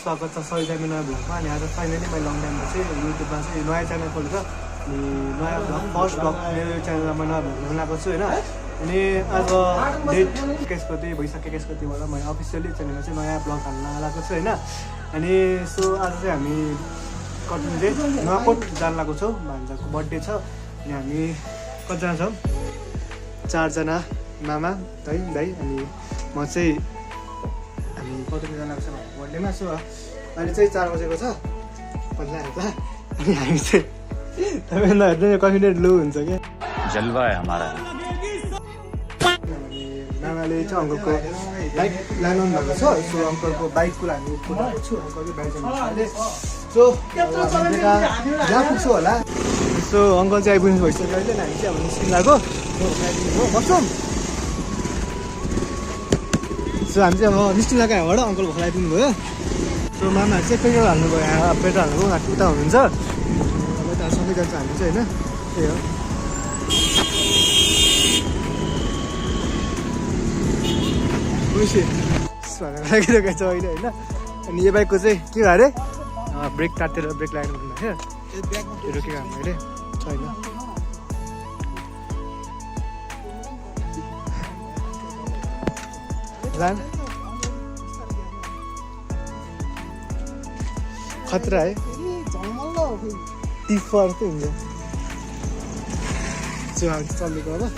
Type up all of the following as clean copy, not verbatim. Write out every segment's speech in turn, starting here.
स्वागत छ सबैजना नयाँ भ्लगमा। अनि आज फाइनली मैले लङ टाइममा चाहिँ युट्युबमा चाहिँ नयाँ च्यानल खोलेर अनि नयाँ भ्लग फर्स्ट भ्लग मेरो च्यानलमा म नयाँ भ्लग बनाएको छु होइन। अनि आज डेट 21 गते वैशाख 21 गतिबाट मैले अफिसियली च्यानलमा चाहिँ नयाँ भ्लग हाल्न लगाएको छु होइन। अनि सो आज चाहिँ हामी कटिङ चाहिँ नुवाकोट जान लागेको छौँ। भान्जाको बर्थडे छ अनि हामी कतिजना छौँ, 4 जना, मामा है दाइ अनि म चाहिँ हामी कतिजना छ बर्थडेमा छु। अहिले चाहिँ 4 बजेको छ पहिला हेर्दा। अनि हामी चाहिँ तपाईँलाई हेर्दा कन्फिडेन्ट लो हुन्छ क्या, जलवा है हमारा। मामाले चाहिँ अङ्कलको बाइक लानु भएको छ। सो अङ्कलको बाइकको हामी कुदाएको छु। अङ्कलको बाइक जानु सो जहाँ पुग्छु होला। सो अङ्कल चाहिँ आइपुग्नु भइसक्यो अहिले। हामी चाहिँ अब निस्किनु लाग्यो बस्छौँ। सो हामी चाहिँ अब निस्किनु लाग्यो यहाँबाट। अङ्कल भोक आइपुग्नु भयो। सो मामाहरू चाहिँ पेट्रोल हाल्नुभयो, यहाँ पेट्रोल हाल्नु उता हुनुहुन्छ। अब यता सँगै जान्छ हामी चाहिँ होइन, त्यही हो। लागिरहेको छ अहिले होइन। अनि यो बाइकको चाहिँ के भयो अरे, ब्रेक तातेर ब्रेक लगाएर भन्दाखेरि रोकेको हामीले छैन। लान खतरा है, टिफर चाहिँ हुन्छ। जो हामी चलेको होला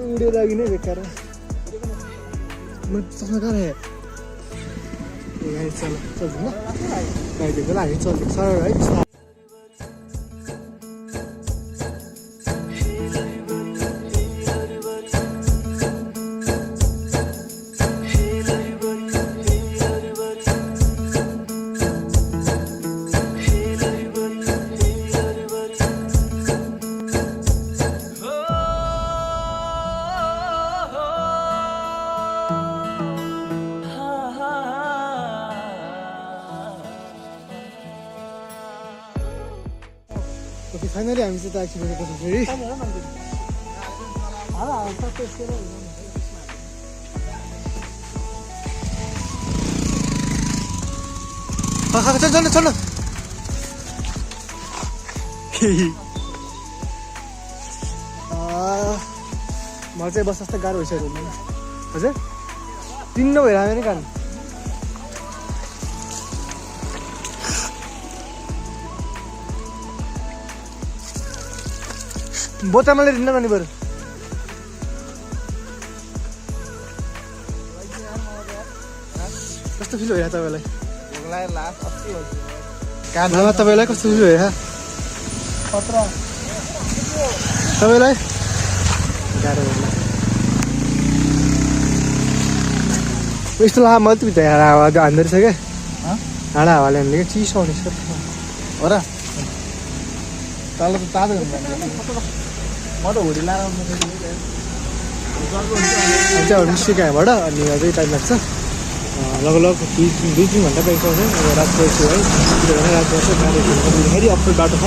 उडेर अघि नै बेकार चल्न कहाँ है गाडी चल्दैन गाडी बेला हामी चल्छ सर है। फाइनली हामी चाहिँ ट्याक्सी बसेको छौँ फेरि। चल्न चल्न म चाहिँ बस जस्तो गाह्रो भइसक्यो हजुर। तिन्न भइरहेको नि कान बोतामाले दिन्न नि बरु। कस्तो फिल भयो तपाईँलाई? कानमा तपाईँलाई कस्तो फिल भयो तपाईँलाई? गाह्रो भयो यस्तो ला मात्रै भित्र हावा हान्दो रहेछ क्या, हाँडा हावाले हान्ने क्या, चिसो आउने हो र। तल त तातो म त होडी लाएर चाहिँ निस्केको यहाँबाट। अनि अझै टाइम लाग्छ लगभग 2-3 घन्टा बाइक आउँछ। अब रात परेछु है, रात पर्छ गाडी अप्ठ्यारो बाटो छ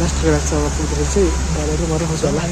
लास्टको लाग्छ। अब पुग्दाखेरि चाहिँ गाडीहरू मर आउँछ होला।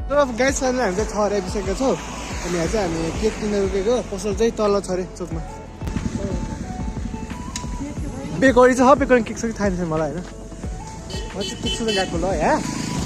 अब गाइड साथीले हामी चाहिँ 6 आइपुगेका छौँ। अनि यहाँ चाहिँ हामी केक किन्न रोकेको पसल चाहिँ तल छ अरे चोकमा। बेकरी छ, बेकरी केक छ कि थाहा छैन मलाई होइन। म चाहिँ केक सुन्नु गएको ल यहाँ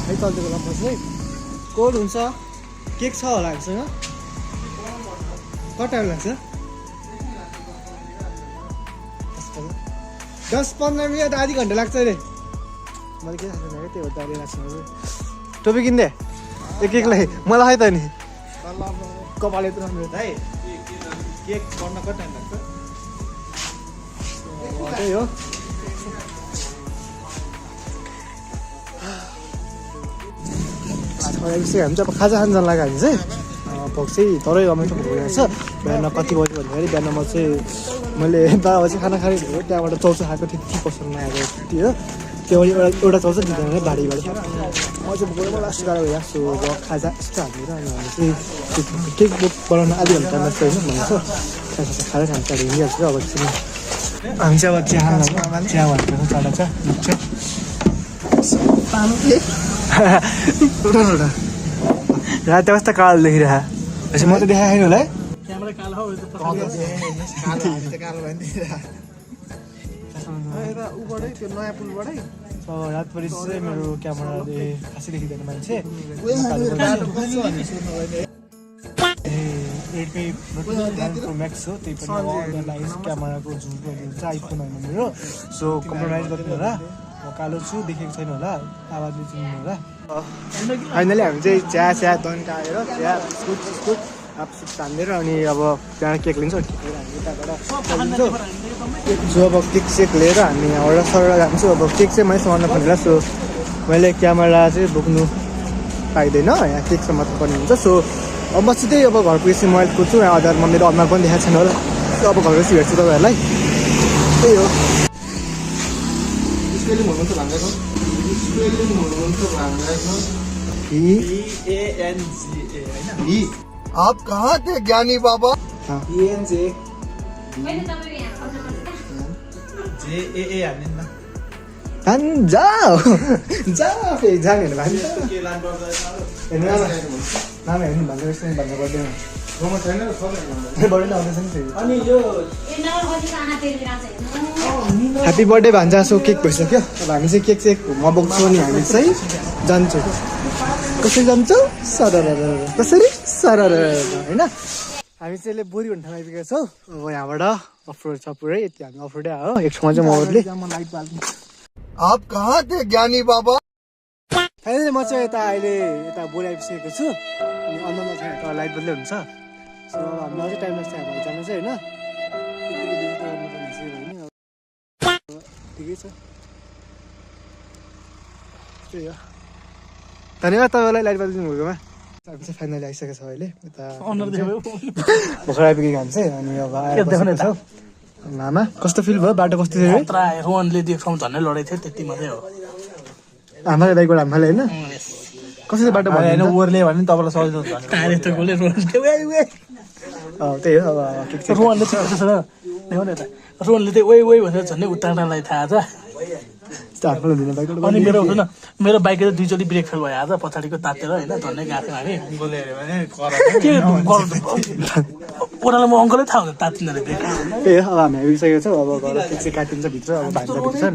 है चल्दिएको लम्बस है। कोड हुन्छ, केक छ होला हामीसँग। कति टाइम लाग्छ? 10-15 मिनट, आधी घन्टा लाग्छ अरे। मैले के थाहा छैन क्या, त्यो दाडी लाग्छ। टोपी किन्दे एक केकलाई मलाई त नि कपाल यत्रो राम्रो है। केक गर्न कति टाइम लाग्छ? त्यही हो। हामी चाहिँ अब खाजा खान जान लाग्यो। हामी चाहिँ भोक चाहिँ तरै रमाइलो भइरहेको छ। बिहान कति बज्यो भन्दाखेरि बिहान म चाहिँ मैले 12 बजी खाना खाएको थियो। त्यहाँबाट चौचो खाएको थिएँ, त्यति पसलमा आएको थियो। त्यहाँबाट एउटा चौचो दिँदैन बारीबाट। म चाहिँ भोकमा लास्ट गाह्रो भइरहेको छु। खाजा यस्तो हालेर अनि हामी चाहिँ केक बनाउन आधी घन्टा लाग्छ होइन भनेको खाजा खान्छ हिँडिहाल्छ। अब चाहिँ हामी चाहिँ अब चिया खान चिया भनेको चाडा छ रात अवस्था कालो देखिरह यसो म त देखाएको छैन होला है क्यामेरा कालो हो यो त उबाटै त्यो नयाँ पुलबाटै रातभरि चाहिँ मेरो क्यामेराले खासै देखिँदैन मान्छे रेडमी Note म्याक्स हो त्यही पनि अदरवाइज क्यामेराको जुम पनि हुन्छ आइफोन होइन मेरो सो कम्प्रोमाइज गर्नु होला म कालो छु देखेको छैन होला आवाजले चिन्नु होला फाइनली हामी चाहिँ चिया दन्काएर चिया बिस्कुट आपसुट तानेर अनि अब त्यहाँ केक लिन्छौँ हामी यताबाट सो अब केक लिएर हामी यहाँबाट सर जान्छौँ अब केक चाहिँ मैले समाउन पर्ने सो मैले क्यामेरा चाहिँ बोक्नु पाइँदैन यहाँ केक समात्नु पर्ने हुन्छ सो अब म सिधै अब घर पुगेपछि मोबाइल कुद्छु यहाँ आधारमा मेरो अनुहार पनि देखाएको छैन होला अब घर गएपछि हेर्छु तपाईँहरूलाई त्यही हो स्पेलिङ भन्नुहुन्छ भान्जाको आप कहाँ थे ज्ञानी बाबा ENJ JAA हाल्ने जाऊ फेरि जाने भन्छ नाम हेर्नु भन्छ जस्तो भन्नु पर्दैन बर्थडे आउँदैछ नि फेरि अनि यो ह्याप्पी बर्थडे भन्छ सो केक भइसक्यो अब हामी चाहिँ केक म बोक्छु अनि हामी चाहिँ जान्छौँ कसरी जान्छौँ कसरी होइन हामी चाहिँ बोरी भन्ने ठाउँ आइपुगेको छौँ अब यहाँबाट अफरोड छ पुरै यति हामी अफरोडै आयो एक ठाउँमा चाहिँ मले आप कहाँ थे ज्ञानी बाबा फाइनली म चाहिँ यता अहिले यता बोरी आइपुगेको छु अनि अन्नमा चाहिँ लाइट बल्दै हुन्छ सो अब हामीलाई अझै टाइम लाग्छ हामी जानु चाहिँ होइन ठिकै छ त्यही हो धन्यवाद तपाईँलाई लाइट बलिदिनु भएकोमा हामी चाहिँ फाइनली आइसकेको छ अहिले यता भर्खर आइपुगेको हामी चाहिँ अनि अब आएर छौँ मामा कस्तो फिल भयो बाटो कस्तो थियो रोहनले त्यो ठाउँ झन्डै लडेको थियो त्यति मात्रै हो आमाले बाइकबाट आमाले होइन कसरी बाटो होइन ओर्ले भने तपाईँलाई सजिलो त्यही हो अब रोहनले रोहनले चाहिँ ओइ भनेर झन्डै उत्तालाई थाहा छ अनि मेरो बाइक चाहिँ दुईचोटि ब्रेक फेल भयो आज पछाडिको तातेर होइन झन्डै गएको हामी ओह्रालो म अङ्कलै थाहा हुन्छ तातिँदो रहेछ ब्रेक त्यही हो अब हामी आइसकेको छौँ अब घर केक चाहिँ काटिन्छ भित्र अब भान्जा भित्र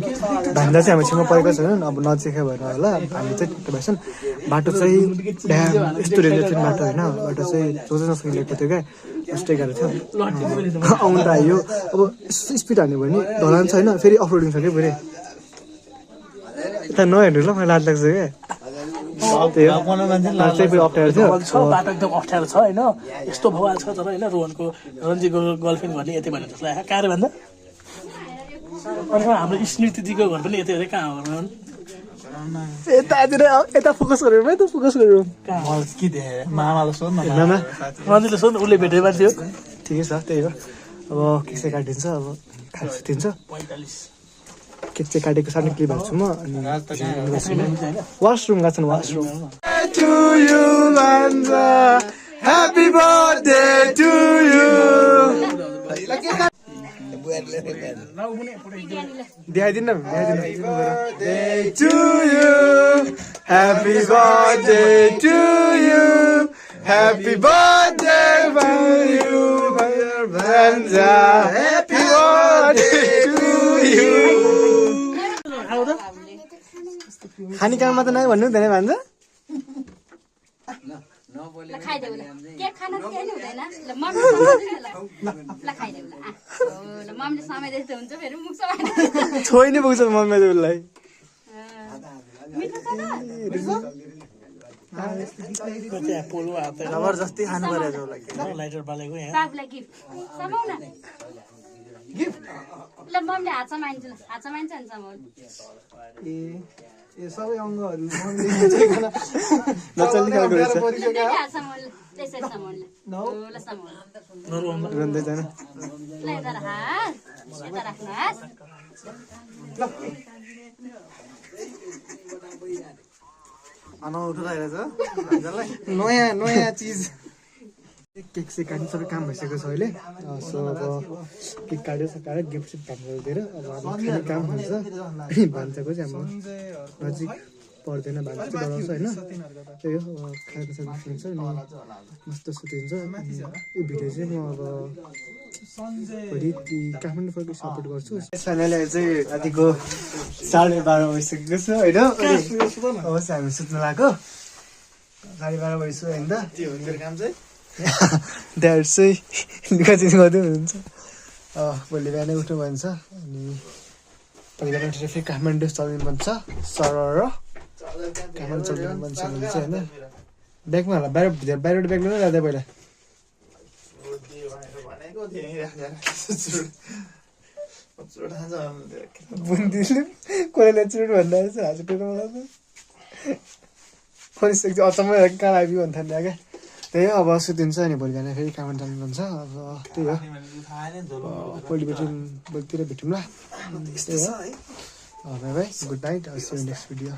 भान्जा चाहिँ हामी छेउमा परेको छैन अब नजिकै भएर होला हामी चाहिँ भएछन् बाटो चाहिँ ड्याम यस्तो रेन्जर थियो बाटो होइन बाटो चाहिँ सोच्न नसकिरहेको थियो क्या यस्तै गाह्रो थियो आउनु त आयो अब यस्तो स्पिड हाल्यो भने ढलान छैन फेरि अफरोडिङ छ क्या फेरि यता नहेर्नु ल मलाई लाज लाग्छ क्या त्यही हो अप्ठ्यारो थियो बाटो एकदम अप्ठ्यारो छ होइन यस्तो भइहाल्छ तर होइन रोहनको रन्जीको गर्लफ्रेन्ड भन्ने यति भने जस्तो लाग्यो कहाँ भन्दा अनि हाम्रो स्मृतिजीको घर पनि यति कहाँ हो यता फोकस गरेर त फोकस गरेर के देखेँ मामालाई सोध्नु मामा रन्जीले सोध्नु उसले भेटे मान्छे हो ठिकै छ त्यही हो अब केक चाहिँ काटिन्छ अब खाना सुतिन्छ 45 केक चाहिँ काटेको सानो क्लिप हाल्छु म अनि वासरुम गएको छन् वासरुम टु यु भान्जा ह्याप्पी बर्थडे टु यु देखाइदिनु to you happy birthday to you happy birthday you भान्जा ह्याप्पी बर्थडे टु यु खाने काममा त नै भन्नु हुँदैन भन्छ छोइ नै पुग्छ मम्मी उसलाई जबरजस्ती खानु पऱ्यो लाइटर बालेको यहाँ ए सबै अङ्गहरू नचल्ने खालको रहेछ रन्दै जान अनौठो रहेछ नयाँ चिज केक चाहिँ काट्नु सबै काम भइसकेको छ अहिले सो अब केक काट्यो सकाएर गिफ्ट सिफ्ट काम गरिदिएर अब हाम्रो खाने काम हुन्छ अनि भान्साको चाहिँ हाम्रो नजिक पर्दैन भात चाहिँ बनाउँछ होइन त्यही हो खाएको छ हुन्छ अनि मस्त सुतिन्छ यो भिडियो चाहिँ म अब भोलि काठमाडौँ फर्केर सपोर्ट गर्छु फाइनली चाहिँ रातिको 12:30 भइसकेको छ होइन अवश्य हामी सुत्नु लाग्यो 12:30 भइसक्यो होइन त ड्याड चाहिँ निकाचिन गर्दै हुनुहुन्छ भोलि बिहानै उठ्नु भन्छ अनि भोलि बिहान उठेर फेरि काठमाडौँ चल्नु मन छ सरर काठमाडौँ चल्नु मन छ भने चाहिँ होइन ब्यागमा होला बाहिरबाट ब्याग लिनु जाँदा पहिला बुन्दिले कसैले चुट भन्दा रहेछ हाँसुटेर मलाई त सक्छ अचम्म कहाँ आइपुग्यो भन्नु थाल्यो क्या त्यही हो अब सुतिन्छ अनि भोलि बिहान फेरि काममा जानु भन्छ अब त्यही हो भोलितिर भेटौँ ल त्यस्तै हो bye bye good night see you next video